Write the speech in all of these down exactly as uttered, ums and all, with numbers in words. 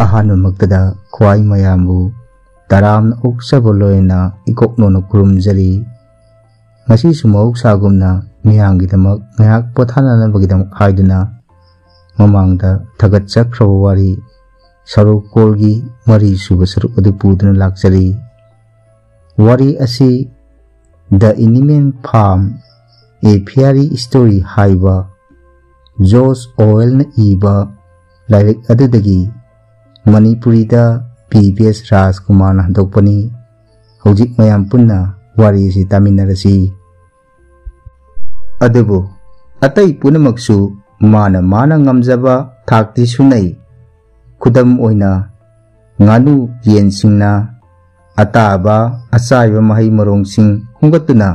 ꯑꯍꯥꯟꯕꯃꯛꯇꯗ ꯈ꯭ꯋꯥꯏ ꯃꯌꯥꯝꯕꯨ ꯇꯔꯥꯝꯅ ꯑꯣꯛꯆꯕ ꯂꯣꯏꯅ ꯏꯀꯣꯛꯅꯣꯅ ꯈꯨꯔꯨꯝꯖꯔꯤ꯫ ꯉꯁꯤꯁꯨ ꯃꯍꯧꯁꯥꯒꯨꯝꯅ ꯃꯤꯌꯥꯝꯒꯤꯗꯃꯛ ꯉꯥꯏꯍꯥꯛ ꯄꯣꯊꯥꯅꯅꯕꯒꯤꯗꯃꯛ ꯍꯥꯏꯗꯨꯅ ꯃꯃꯥꯡꯗ ꯊꯥꯒꯠꯆꯈ꯭ꯔꯕ ꯋꯥꯔꯤ ꯁꯔꯨꯛ ꯀꯣꯜꯒꯤ ꯃꯔꯤ ꯁꯨꯕ ꯁꯔꯨꯛ ꯑꯗꯨ ꯄꯨꯗꯨꯅ ꯂꯥꯛꯆꯔꯤ꯫ ꯋꯥꯔꯤ ꯑꯁꯤ The Animal Farm, A Fairy Story ꯍꯥꯏꯕ ꯖꯣꯔꯖ ꯑꯣꯔꯋꯦꯜꯅ ꯏꯕ ꯂꯥꯏꯔꯤꯛ ꯑꯗꯨꯗꯒꯤ ꯃꯅꯤꯄꯨꯔꯤꯗ ꯄꯤ ꯕꯤ ꯑꯦꯁ ꯔꯥꯖꯀꯨꯃꯥꯔꯅ ꯍꯟꯗꯣꯛꯄꯅꯤ꯫ ꯍꯧꯖꯤꯛ ꯃꯌꯥꯝ ꯄꯨꯟꯅ ꯋꯥꯔꯤ ꯑꯁꯤ ꯇꯥꯃꯤꯟꯅꯔꯁꯤ꯫ ꯑꯗꯨꯕꯨ ꯑꯇꯩ ꯄꯨꯝꯅꯃꯛꯁꯨ ꯃꯥꯅ ꯃꯥꯅ ꯉꯝꯖꯕ ꯊꯥꯛꯇꯤ ꯁꯨꯅꯩ꯫ ꯈꯨꯗꯝ ꯑꯣꯏꯅ, ꯉꯥꯅꯨ ꯌꯦꯟꯁꯤꯡꯅ ꯑꯇꯥꯕ ꯑꯆꯥꯏꯕ ꯃꯍꯩ ꯃꯔꯣꯡꯁꯤꯡ ꯈꯣꯝꯒꯠꯇꯨꯅ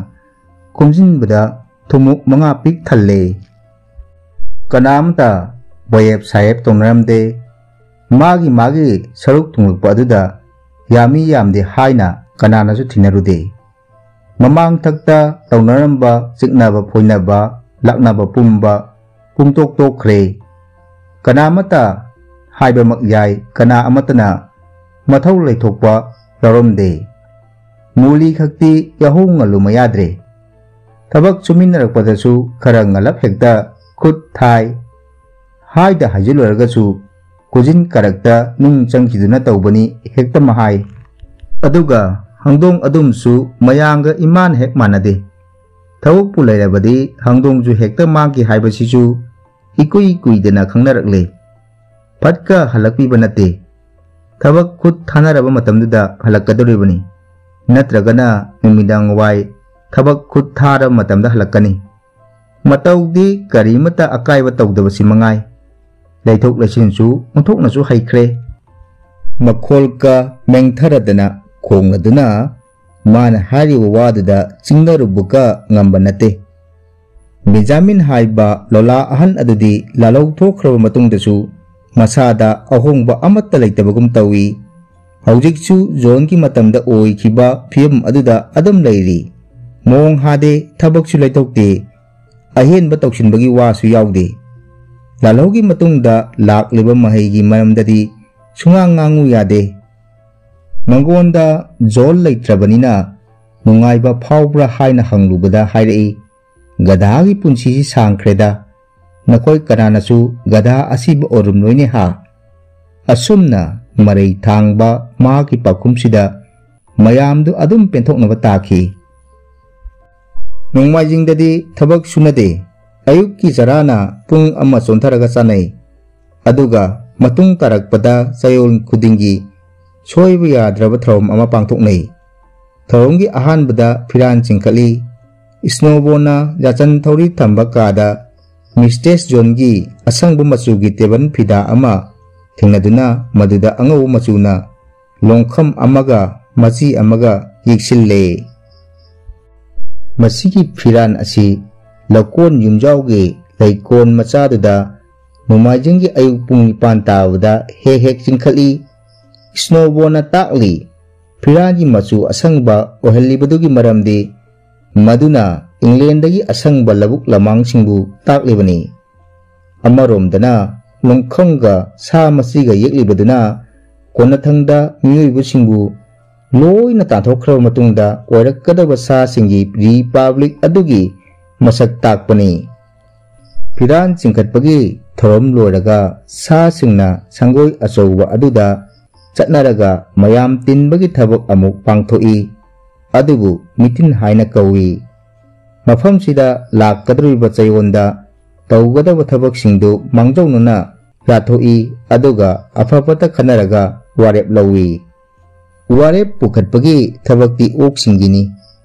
ꯈꯣꯝꯖꯤꯟꯕꯗ ꯊꯨꯝꯃꯣꯛ ꯃꯉꯥ ꯄꯤꯛ ꯊꯜꯂꯦ꯫ ꯀꯅꯥꯝꯇ ꯋꯥꯌꯦꯞ ꯁꯥꯌꯦꯞ ꯇꯧꯅꯔꯝꯗꯦ꯫ ꯃꯥꯒꯤ ꯃꯥꯒꯤ ꯁꯔꯨꯛ ꯊꯨꯡꯂꯛꯄ ꯑꯗꯨꯗ ꯌꯥꯝꯃꯤ ꯌꯥꯝꯗꯦ ꯍꯥꯏꯅ ꯀꯅꯥꯅꯁꯨ ꯊꯤꯅꯔꯨꯗꯦ꯫ ꯃꯃꯥꯡꯊꯛꯇ ꯇꯧꯅꯔꯝꯕ ꯆꯤꯛꯅꯕ ꯐꯣꯏꯅꯕ, ꯂꯥꯛꯅꯕ ꯄꯨꯝꯕ ꯄꯨꯡꯇꯣꯛ ꯇꯣꯛꯈ꯭ꯔꯦ꯫ ꯀꯅꯥ ꯑꯃꯠꯇ ꯍꯥꯏꯕꯃꯛ ꯌꯥꯏ, ꯀꯅꯥ ꯑꯃꯠꯇꯅ ꯃꯊꯧ ꯂꯩꯊꯣꯛꯄ ꯌꯥꯎꯔꯝꯗꯦ꯫ ꯃꯨꯂꯤ ꯈꯛꯇꯤ ꯌꯥꯍꯧ ꯉꯜꯂꯨ ꯃꯌꯥꯗ꯭ꯔꯦ꯫ ꯊꯕꯛ ꯁꯨꯃꯤꯟꯅꯔꯛꯄꯗꯁꯨ ꯈꯔ ꯉꯜꯂꯞ ꯍꯦꯛꯇ ꯈꯨꯠ ꯊꯥꯏ꯫ ꯍꯥꯏꯗ ꯍꯥꯏꯖꯤꯜꯂꯨꯔꯒꯁꯨ ꯈꯨꯖꯤꯟ ꯀꯔꯛꯇ ꯅꯨꯡ ꯆꯪꯈꯤꯗꯨꯅ ꯇꯧꯕꯅꯤ ꯍꯦꯛꯇ ꯃꯍꯥꯏ꯫ ꯑꯗꯨꯒ ꯍꯪꯗꯣꯡ ꯑꯗꯨꯝꯁꯨ ꯃꯌꯥꯝꯒ ꯏꯃꯥꯟ ꯍꯦꯛ ꯃꯥꯟꯅꯗꯦ꯫ ꯊꯕꯛꯄꯨ ꯂꯩꯔꯕꯗꯤ ꯍꯪꯗꯣꯡꯁꯨ ꯍꯦꯛꯇ ꯃꯥꯡꯈꯤ ꯍꯥꯏꯕꯁꯤꯁꯨ ꯏꯀꯨꯏ ꯀꯨꯏꯗꯅ ꯈꯪꯅꯔꯛꯂꯦ꯫ ꯐꯠꯀ ꯍꯜꯂꯛꯄꯤꯕ ꯅꯠꯇꯦ꯫ ꯊꯕꯛ ꯈꯨꯠ ꯊꯥꯅꯔꯕ ꯃꯇꯝꯗꯨꯗ ꯍꯜꯂꯛꯀꯗꯧꯔꯤꯕꯅꯤ꯫ ꯅꯠꯇ꯭ꯔꯒꯅ ꯅꯨꯃꯤꯗꯥꯡ ꯋꯥꯏ ꯊꯕꯛ ꯈꯨꯠ ꯊꯥꯔꯕ ꯃꯇꯝꯗ ꯍꯜꯂꯛꯀꯅꯤ꯫ ꯃꯇꯧꯗꯤ ꯀꯔꯤꯃꯠꯇ ꯑꯀꯥꯏꯕ ꯇꯧꯗꯕꯁꯤ ꯃꯉꯥꯏ꯫ ꯂꯩꯊꯣꯛ ꯂꯩꯁꯤꯟꯁꯨ ꯑꯣꯟꯊꯣꯛꯅꯁꯨ ꯍꯩꯈ꯭ꯔꯦ꯫ ꯃꯈꯣꯜꯒ ꯃꯦꯡꯊꯔꯗꯅ ꯈꯣꯡꯂꯗꯨꯅ ꯃꯥꯅ ꯍꯥꯏꯔꯤꯕ ꯋꯥꯗꯨꯗ ꯆꯤꯡꯅꯔꯨꯕꯒ ꯉꯝꯕ ꯅꯠꯇꯦ꯫ ꯕꯦꯟꯖꯥꯃꯤꯟ ꯍꯥꯏꯕ ꯂꯣꯂꯥ ꯑꯍꯟ ꯑꯗꯨꯗꯤ ꯂꯥꯜꯍꯧ ꯊꯣꯛꯈ꯭ꯔꯕ ꯃꯇꯨꯡꯗꯁꯨ ꯃꯁꯥꯗ ꯑꯍꯣꯡꯕ ꯑꯃꯠꯇ ꯂꯩꯇꯕꯒꯨꯝ ꯇꯧꯏ꯫ ꯍꯧꯖꯤꯛꯁꯨ ꯖꯣꯟꯒꯤ ꯃꯇꯝꯗ ꯑꯣꯏꯈꯤꯕ ꯐꯤꯕꯝ ꯑꯗꯨꯗ ꯑꯗꯨꯝ ꯂꯩꯔꯤ꯫ ꯃꯑꯣꯡ ꯍꯥꯗꯦ, ꯊꯕꯛꯁꯨ ꯂꯩꯊꯣꯛꯇꯦ, ꯑꯍꯦꯟꯕ ꯇꯧꯁꯤꯟꯕꯒꯤ ꯋꯥꯁꯨ ꯌꯥꯎꯗꯦ꯫ ꯂꯥꯜꯍꯧꯒꯤ ꯃꯇꯨꯡꯗ ꯂꯥꯛꯂꯤꯕ ꯃꯍꯩꯒꯤ ꯃꯔꯝꯗꯗꯤ ꯁꯨꯡꯉꯥꯡ ꯉꯥꯡꯉꯨ ꯌꯥꯗꯦ꯫ ꯃꯉꯣꯟꯗ ꯖꯣꯜ ꯂꯩꯇ꯭ꯔꯕꯅꯤꯅ ꯅꯨꯡꯉꯥꯏꯕ ꯐꯥꯎꯕ꯭ꯔꯥ ꯍꯥꯏꯅ ꯍꯪꯂꯨꯕꯗ ꯍꯥꯏꯔꯛꯏ, "ꯒꯙꯥꯒꯤ ꯄꯨꯟꯁꯤꯁꯤ ꯁꯥꯡꯈ꯭ꯔꯦꯗ, ꯅꯈꯣꯏ ꯀꯅꯥꯅꯁꯨ ꯒꯙꯥ ꯑꯁꯤꯕ ꯑꯣꯏꯔꯝꯂꯣꯏꯅꯦ ꯍꯥ?" ꯑꯁꯨꯝꯅ ꯃꯔꯩ ꯊꯥꯡꯕ ꯃꯍꯥꯛꯀꯤ ꯄꯥꯎꯈꯨꯝꯁꯤꯗ ꯃꯌꯥꯝꯗꯨ ꯑꯗꯨꯝ ꯄꯦꯟꯊꯣꯛꯅꯕ ꯇꯥꯈꯤ꯫ ꯅꯣꯡꯃꯥꯏꯖꯤꯡꯗꯗꯤ ꯊꯕꯛ ꯁꯨꯅꯗꯦ꯫ ꯑꯌꯨꯛꯀꯤ ꯆꯔꯥꯅ ꯄꯨꯡ ꯑꯃ ꯆꯣꯟꯊꯔꯒ ꯆꯥꯅꯩ꯫ ꯑꯗꯨꯒ ꯃꯇꯨꯡ ꯇꯥꯔꯛꯄꯗ ꯆꯌꯣꯜ ꯈꯨꯗꯤꯡꯒꯤ ꯁꯣꯏꯕ ꯌꯥꯗ꯭ꯔꯕ ꯊꯧꯔꯝ ꯑꯃ ꯄꯥꯡꯊꯣꯛꯅꯩ꯫ ꯊꯧꯔꯝꯒꯤ ꯑꯍꯥꯟꯕꯗ ꯐꯤꯔꯥꯟ ꯆꯤꯡꯈꯠꯂꯤ꯫ ꯁ꯭ꯅꯣꯕꯣꯅ ꯌꯥꯆꯟ ꯊꯧꯔꯤ ꯊꯝꯕ ꯀꯥꯗ ꯃꯤꯁꯇ꯭ꯔꯦꯁ ꯖꯣꯟꯒꯤ ꯑꯁꯪꯕ ꯃꯆꯨꯒꯤ ꯇꯦꯕꯜ ꯐꯤꯗꯥ ꯑꯃ ꯊꯦꯡꯅꯗꯨꯅ ꯃꯗꯨꯗ ꯑꯉꯧꯕ ꯃꯆꯨꯅ ꯂꯣꯡꯈꯝ ꯑꯃꯒ ꯃꯆꯤ ꯑꯃꯒ ꯌꯦꯛꯁꯤꯜꯂꯦ꯫ ꯃꯁꯤꯒꯤ ꯐꯤꯔꯥꯟ ꯑꯁꯤ ꯂꯧꯀꯣꯟ ꯌꯨꯝꯖꯥꯎꯒꯤ ꯂꯩꯀꯣꯟ ꯃꯆꯥꯗꯨꯗ ꯅꯣꯡꯃꯥꯏꯖꯤꯡꯒꯤ ꯑꯌꯨꯛ ꯄꯨꯡ ꯅꯤꯄꯥꯟ ꯇꯥꯕꯗ ꯍꯦꯛ ꯍꯦꯛ ꯆꯤꯡꯈꯠꯂꯤ꯫ ꯁ꯭ꯅꯣꯕꯣꯅ ꯇꯥꯛꯂꯤ, ꯐꯤꯔꯥꯟꯒꯤ ꯃꯆꯨ ꯑꯁꯪꯕ ꯑꯣꯏꯍꯜꯂꯤꯕꯗꯨꯒꯤ ꯃꯔꯝꯗꯤ ꯃꯗꯨꯅ ꯏꯪꯂꯦꯟꯗꯒꯤ ꯑꯁꯪꯕ ꯂꯧꯕꯨꯛ ꯂꯝꯍꯥꯡꯁꯤꯡꯕꯨ ꯇꯥꯛꯂꯤꯕꯅꯤ꯫ ꯑꯃꯔꯣꯝꯗꯅ ꯂꯣꯡꯈꯝꯒ ꯁꯥ ꯃꯆꯤꯒ ꯌꯦꯛꯂꯤꯕꯗꯨꯅ ꯀꯣꯟꯅꯊꯪꯗ ꯃꯤꯑꯣꯏꯕꯁꯤꯡꯕꯨ ꯂꯣꯏꯅ ꯇꯥꯟꯊꯣꯛꯈ꯭ꯔꯕ ꯃꯇꯨꯡꯗ ꯑꯣꯏꯔꯛꯀꯗꯕ ꯁꯥꯁꯤꯡꯒꯤ ꯔꯤꯄꯕ꯭ꯂꯤꯛ ꯑꯗꯨꯒꯤ ꯃꯁꯛ ꯇꯥꯛꯄꯅꯤ꯫ ꯐꯤꯔꯥꯟ ꯆꯤꯡꯈꯠꯄꯒꯤ ꯊꯧꯔꯝ ꯂꯣꯏꯔꯒ ꯁꯥꯁꯤꯡꯅ ꯁꯪꯒꯣꯏ ꯑꯆꯧꯕ ꯑꯗꯨꯗ ꯆꯠꯅꯔꯒ ꯃꯌꯥꯝ ꯇꯤꯟꯕꯒꯤ ꯊꯕꯛ ꯑꯃꯨꯛ ꯄꯥꯡꯊꯣꯛꯏ꯫ ꯑꯗꯨꯕꯨ ꯃꯤꯇꯤꯟ ꯍꯥꯏꯅ ꯀꯧꯏ꯫ ꯃꯐꯝꯁꯤꯗ ꯂꯥꯛꯀꯗꯧꯔꯤꯕ ꯆꯌꯣꯜꯗ ꯇꯧꯒꯗꯕ ꯊꯕꯛꯁꯤꯡꯗꯨ ꯃꯥꯡꯖꯧꯅꯅ ꯌꯥꯊꯣꯛꯏ, ꯑꯗꯨꯒ ꯑꯐ ꯐꯠꯇ ꯈꯟꯅꯔꯒ ꯋꯥꯔꯦꯞ ꯂꯧꯏ꯫ ꯋꯥꯔꯦꯞ ꯄꯨꯈꯠꯄꯒꯤ ꯊꯕꯛꯇꯤ ꯑꯣꯛꯁꯤꯡꯒꯤꯅꯤ,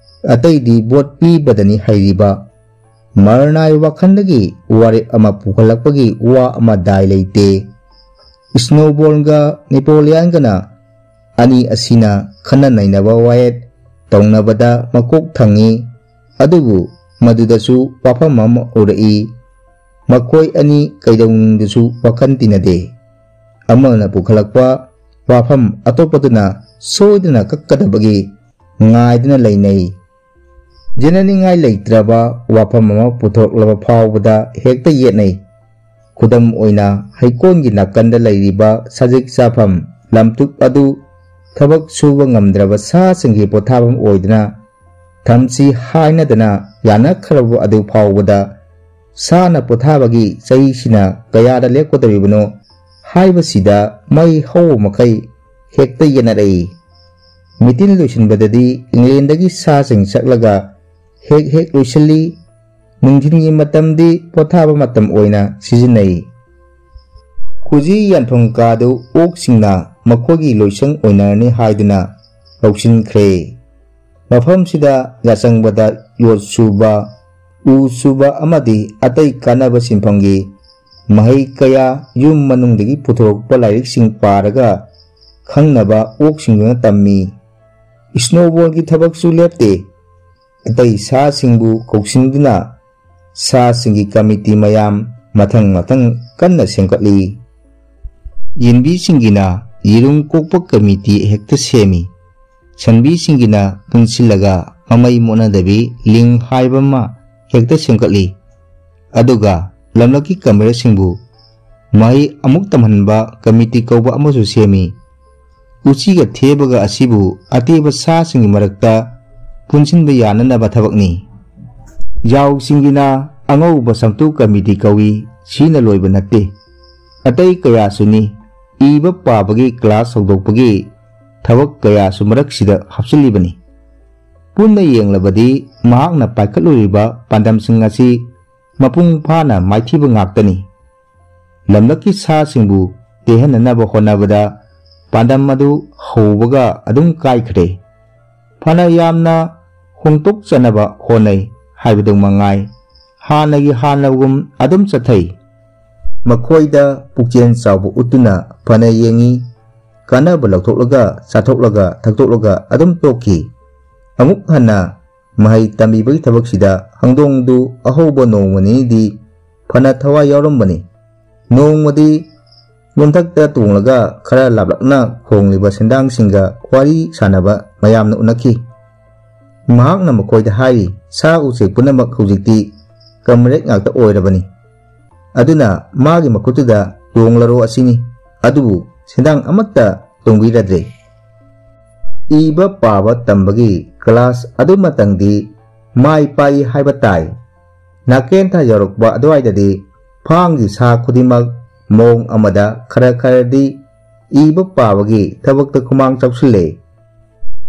ꯑꯇꯩꯗꯤ ꯚꯣꯠ ꯄꯤꯕꯗꯅꯤ ꯍꯩꯔꯤꯕ꯫ ꯃꯔꯅꯥꯏ ꯋꯥꯈꯜꯗꯒꯤ ꯋꯥꯔꯦꯞ ꯑꯃ ꯄꯨꯈꯠꯂꯛꯄꯒꯤ ꯋꯥ ꯑꯃ ꯗꯥꯏ ꯂꯩꯇꯦ꯫ ꯁ꯭ꯅꯣꯕꯣꯜꯒ ꯅꯦꯄꯣꯂꯤꯌꯟꯒꯅ ꯑꯅꯤ ꯑꯁꯤꯅ ꯈꯟꯅ ꯅꯩꯅꯕ ꯋꯥꯌꯦꯠ ꯇꯧꯅꯕꯗ ꯃꯀꯣꯛ ꯊꯪꯉꯤ, ꯑꯗꯨꯕꯨ ꯃꯗꯨꯗꯁꯨ ꯋꯥꯐꯝ ꯑꯃ ꯎꯔꯛꯏ꯫ ꯃꯈꯣꯏ ꯑꯅꯤ ꯀꯩꯗꯧꯅꯨꯡꯗꯁꯨ ꯋꯥꯈꯜ ꯇꯤꯟꯅꯗꯦ꯫ ꯑꯃꯅ ꯄꯨꯈꯠꯂꯛꯄ ꯋꯥꯐꯝ ꯑꯇꯣꯞꯄꯗꯨꯅ ꯁꯣꯏꯗꯅ ꯀꯛꯀꯗꯕꯒꯤ ꯉꯥꯏꯗꯨꯅ ꯂꯩꯅꯩ꯫ ꯌꯦꯠꯅꯅꯤꯡꯉꯥꯏ ꯂꯩꯇ꯭ꯔꯕ ꯋꯥꯐꯝ ꯑꯃ ꯄꯨꯊꯣꯔꯛꯂꯕ ꯐꯥꯎꯕꯗ ꯍꯦꯛꯇ ꯌꯦꯠꯅꯩ꯫ ꯈꯨꯗꯝ ꯑꯣꯏꯅ, ꯍꯩꯀꯣꯜꯒꯤ ꯅꯥꯀꯟꯗ ꯂꯩꯔꯤꯕ ꯁꯖꯤꯛ ꯆꯥꯐꯝ ꯂꯝꯇꯨꯞ ꯑꯗꯨ ꯊꯕꯛ ꯁꯨꯕ ꯉꯝꯗ꯭ꯔꯕ ꯁꯥꯁꯤꯡꯒꯤ ꯄꯣꯊꯥꯐꯝ ꯑꯣꯏꯗꯨꯅ ꯊꯝꯁꯤ ꯍꯥꯏꯅꯗꯅ ꯌꯥꯅꯈ꯭ꯔꯕ ꯑꯗꯨ ꯐꯥꯎꯕꯗ ꯁꯥꯅ ꯄꯣꯊꯥꯕꯒꯤ ꯆꯍꯤꯁꯤꯅ ꯀꯌꯥꯗ ꯂꯦꯞꯀꯗꯧꯔꯤꯕꯅꯣ ꯍꯥꯏꯕꯁꯤꯗ ꯃꯩ ꯍꯧꯕ ꯃꯈꯩ ꯍꯦꯛꯇ ꯌꯦꯟꯅꯔꯛꯏ꯫ ꯃꯤꯇꯤꯟ ꯂꯣꯏꯁꯤꯟꯕꯗꯗꯤ ꯏꯪꯂꯦꯟꯗꯒꯤ ꯁꯥꯁꯤꯡ ꯆꯠꯂꯒ ꯍꯦꯛ ꯍꯦꯛ ꯂꯣꯏꯁꯤꯜꯂꯤ꯫ ꯅꯨꯡꯊꯤꯜꯒꯤ ꯃꯇꯝꯗꯤ ꯄꯣꯊꯥꯕ ꯃꯇꯝ ꯑꯣꯏꯅ ꯁꯤꯖꯤꯟꯅꯩ꯫ ꯈꯨꯖꯤ ꯌꯥꯟꯐꯝ ꯀꯥꯗꯨ ꯑꯣꯛꯁꯤꯡꯅ ꯃꯈꯣꯏꯒꯤ ꯂꯣꯏꯁꯪ ꯑꯣꯏꯅꯔꯅꯤ ꯍꯥꯏꯗꯨꯅ ꯂꯧꯁꯤꯟꯈ꯭ꯔꯦ꯫ ꯃꯐꯝꯁꯤꯗ ꯌꯥꯆꯪꯕꯗ ꯌꯣꯠ ꯁꯨꯕ, ꯎ ꯁꯨꯕ ꯑꯃꯗꯤ ꯑꯇꯩ ꯀꯥꯟꯅꯕ ꯁꯤꯟꯐꯝꯒꯤ ꯃꯍꯩ ꯀꯌꯥ ꯌꯨꯝ ꯃꯅꯨꯡꯗꯒꯤ ꯄꯨꯊꯣꯔꯛꯄ ꯂꯥꯏꯔꯤꯛꯁꯤꯡ ꯄꯥꯔꯒ ꯈꯪꯅꯕ ꯑꯣꯛꯁꯤꯡꯗꯨꯅ ꯇꯝꯃꯤ꯫ ꯁ꯭ꯅꯣꯕꯣꯜꯒꯤ ꯊꯕꯛꯁꯨ ꯂꯦꯞꯇꯦ꯫ ꯑꯇꯩ ꯁꯥꯁꯤꯡꯕꯨ ꯀꯧꯁꯤꯟꯗꯨꯅ ꯁꯥꯁꯤꯡꯒꯤ ꯀꯃꯤꯇꯤ ꯃꯌꯥꯝ ꯃꯊꯪ ꯃꯊꯪ ꯀꯟꯅ ꯁꯦꯝꯒꯠꯂꯤ꯫ ꯌꯦꯟꯕꯤꯁꯤꯡꯒꯤꯅ ꯌꯦꯔꯨꯝ ꯀꯣꯛꯄ ꯀꯃꯤꯇꯤ ꯍꯦꯛꯇ ꯁꯦꯝꯃꯤ꯫ ꯁꯟꯕꯤꯁꯤꯡꯒꯤꯅ ꯄꯨꯟꯁꯤꯜꯂꯒ ꯃꯃꯩ ꯃꯣꯠꯅꯗꯕꯤ ꯂꯤꯡ ꯍꯥꯏꯕ ꯑꯃ ꯍꯦꯛꯇ ꯁꯦꯝꯒꯠꯂꯤ꯫ ꯑꯗꯨꯒ ꯂꯝꯂꯛꯀꯤ ꯀꯃꯔꯦꯗꯁꯤꯡꯕꯨ ꯃꯍꯩ ꯑꯃꯨꯛ ꯇꯝꯍꯟꯕ ꯀꯃꯤꯇꯤ ꯀꯧꯕ ꯑꯃꯁꯨ ꯁꯦꯝꯃꯤ꯫ ꯎꯆꯤꯒ ꯊꯦꯕꯒ ꯑꯁꯤꯕꯨ ꯑꯇꯦꯕ ꯁꯥꯁꯤꯡꯒꯤ ꯃꯔꯛꯇ ꯄꯨꯟꯁꯤꯟꯕ ꯌꯥꯅꯅꯕ ꯊꯕꯛꯅꯤ꯫ ꯌꯥꯎꯁꯤꯡꯒꯤꯅ ꯑꯉꯧꯕ ꯁꯝꯇꯨ ꯀꯃꯤꯇꯤ ꯀꯧꯏ꯫ ꯁꯤꯅ ꯂꯣꯏꯕ ꯅꯠꯇꯦ꯫ ꯑꯇꯩ ꯀꯌꯥꯁꯨꯅꯤ꯫ ꯏꯕ ꯄꯥꯕꯒꯤ ꯀ꯭ꯂꯥꯁ ꯍꯧꯗꯣꯛꯄꯒꯤ ꯊꯕꯛ ꯀꯌꯥꯁꯨ ꯃꯔꯛꯁꯤꯗ ꯍꯥꯞꯆꯤꯜꯂꯤꯕꯅꯤ꯫ ꯄꯨꯟꯅ ꯌꯦꯡꯂꯕꯗꯤ ꯃꯍꯥꯛꯅ ꯄꯥꯏꯈꯠꯂꯨꯔꯤꯕ ꯄꯥꯟꯗꯝꯁꯤꯡ ꯑꯁꯤ ꯃꯄꯨꯡ ꯐꯥꯅ ꯃꯥꯏꯊꯤꯕ ꯉꯥꯛꯇꯅꯤ꯫ ꯂꯝꯂꯛꯀꯤ ꯁꯥꯁꯤꯡꯕꯨ ꯇꯦꯍꯟꯅꯅꯕ ꯍꯣꯠꯅꯕꯗ ꯄꯥꯟꯗꯝ ꯑꯗꯨ ꯍꯧꯕꯒ ꯑꯗꯨꯝ ꯀꯥꯏꯈ꯭ꯔꯦ꯫ ꯐꯅ ꯌꯥꯝꯅ ꯍꯣꯡꯗꯣꯛꯆꯅꯕ ꯍꯣꯠꯅꯩ ꯍꯥꯏꯕꯗꯨ ꯃꯉꯥꯏ, ꯍꯥꯟꯅꯒꯤ ꯍꯥꯟꯅꯒꯨꯝ ꯑꯗꯨꯝ ꯆꯠꯊꯩ꯫ ꯃꯈꯣꯏꯗ ꯄꯨꯛꯆꯦꯜ ꯆꯥꯎꯕ ꯎꯠꯇꯨꯅ ꯐꯅ ꯌꯦꯡꯉꯤ, ꯀꯥꯟꯅꯕ ꯂꯧꯊꯣꯛꯂꯒ ꯆꯥꯊꯣꯛꯂꯒ ꯊꯛꯇꯣꯛꯂꯒ ꯑꯗꯨꯝ ꯇꯣꯛꯈꯤ꯫ ꯑꯃꯨꯛ ꯍꯟꯅ ꯃꯍꯩ ꯇꯝꯕꯤꯕꯒꯤ ꯊꯕꯛꯁꯤꯗ ꯍꯪꯗꯣꯡꯗꯨ ꯑꯍꯧꯕ ꯅꯣꯡꯃ ꯅꯤꯅꯤꯗꯤ ꯐꯅ ꯊꯋꯥꯏ ꯌꯥꯎꯔꯝꯕꯅꯤ꯫ ꯅꯣꯡꯃꯗꯤ ꯌꯣꯟꯊꯛꯇ ꯇꯣꯡꯂꯒ ꯈꯔ ꯂꯥꯞꯂꯛꯅ ꯈꯣꯡꯂꯤꯕ ꯁꯦꯟꯗꯥꯡꯁꯤꯡꯒ ꯋꯥꯔꯤ ꯁꯥꯟꯅꯕ ꯃꯌꯥꯝꯅ ꯎꯅꯈꯤ꯫ ꯃꯍꯥꯛꯅ ꯃꯈꯣꯏꯗ ꯍꯥꯏꯔꯤ, "ꯁꯥ ꯎꯆꯦꯛ ꯄꯨꯝꯅꯃꯛ ꯍꯧꯖꯤꯛꯇꯤ ꯀꯝꯔꯦꯗ ꯉꯥꯛꯇ ꯑꯣꯏꯔꯕꯅꯤ꯫ ꯑꯗꯨꯅ ꯃꯥꯒꯤ ꯃꯈꯨꯠꯇꯨꯗ ꯇꯣꯡꯂꯔꯣ ꯑꯁꯤꯅꯤ꯫ ꯑꯗꯨꯕꯨ ꯁꯦꯟꯗꯥꯡ ꯑꯃꯠꯇ ꯇꯣꯡꯕꯤꯔꯗ꯭ꯔꯦ꯫ ꯏꯕ ꯄꯥꯕ ꯇꯝꯕꯒꯤ ꯀ꯭ꯂꯥꯁ ꯑꯗꯨꯃꯇꯪꯗꯤ ꯃꯥꯏ ꯄꯥꯛꯏ ꯍꯥꯏꯕ ꯇꯥꯏ꯫ ꯅꯥꯀꯦꯟꯊꯥ ꯌꯧꯔꯛꯄ ꯑꯗꯨꯋꯥꯏꯗꯗꯤ ꯐꯥꯝꯒꯤ ꯁꯥ ꯈꯨꯗꯤꯡꯃꯛ ꯃꯑꯣꯡ ꯑꯃꯗ ꯈꯔ ꯈꯔꯗꯤ ꯏꯕ ꯄꯥꯕꯒꯤ ꯊꯕꯛꯇ ꯈꯨꯃꯥꯡ ꯆꯥꯎꯁꯤꯜꯂꯦ꯫